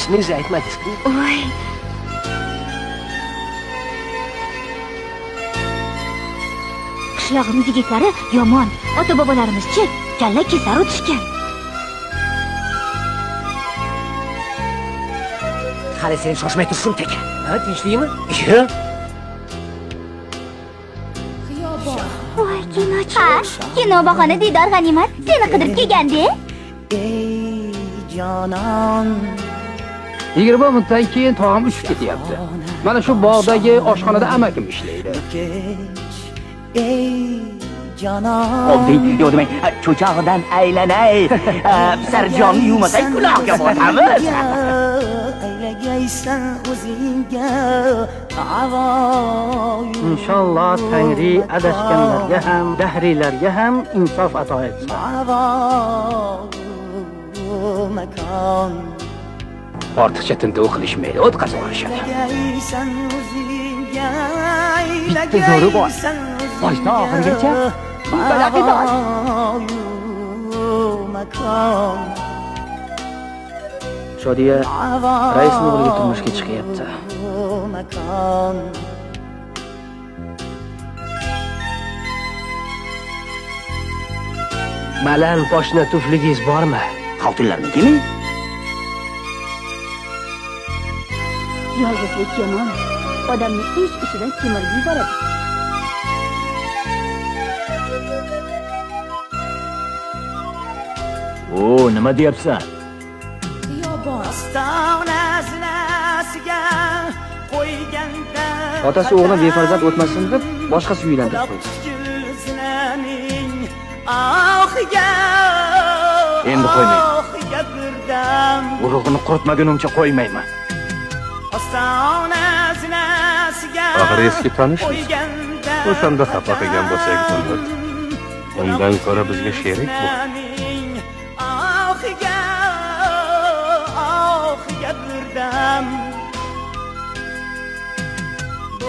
Ismingizni aytmadingiz-ku. Voy. Qishlog'imiz yigitlari yomon. Ota bobolarimizchi kalla kesar o'tishgan. Hali sen shoshmay turishim taka. Ha, tinchlikmi? Yo'q. Voy, kinochi. Ha, kino bahona diydor g'animat. Seni qidirib kelgandi. Ey jonon. 20 minutdan keyin tog'am uchib ketyapti. Mana shu bog'dagi oshxonada amakim ishlaydi. Kech, ey jonon. Olding, yo'q demang, cho'chog'idan aylanay. Sarjonni yuvmasak gunohga botamiz. Aylagaysan o'zingga avo. Inshaalloh Tangri adashganlarga ham, dahriylarga ham insof ato etsin. Avo makon. Ortiqcha tintuv qilishmaydi, o'tkazib yuborishadi. Aylagaysan o'zingga. Bitta zo'ri bor. Boshdan oxirigacha Ma'voyu makon. Shodiya raisni o'g'liga turmushga chiqyapti. Makon. Baland poshna tufligingiz bormi? Xotinlarnikimi? Yolg'izlik yomon. Odamni ish ishidan kemirib yuboradi. O, nima deyapsan? Ostona zinasiga qo'yganda. Otasi o'g'lim befarzand o'tmasin deb boshqasiga uylantirib qo'ydi. Zinaning ohiga. Endi qo'ymayman. Ohiga birdam. Urug'ini quritmagunimcha qo'ymayman. Ostona zinasiga Axir eski tanishmiz. qo'yganda. O'shanda xafa qilgan bo'lsak, unut. Undan ko'ra bizga sherik bo'l. Zinaning ohiga, ohiga birdam. Bu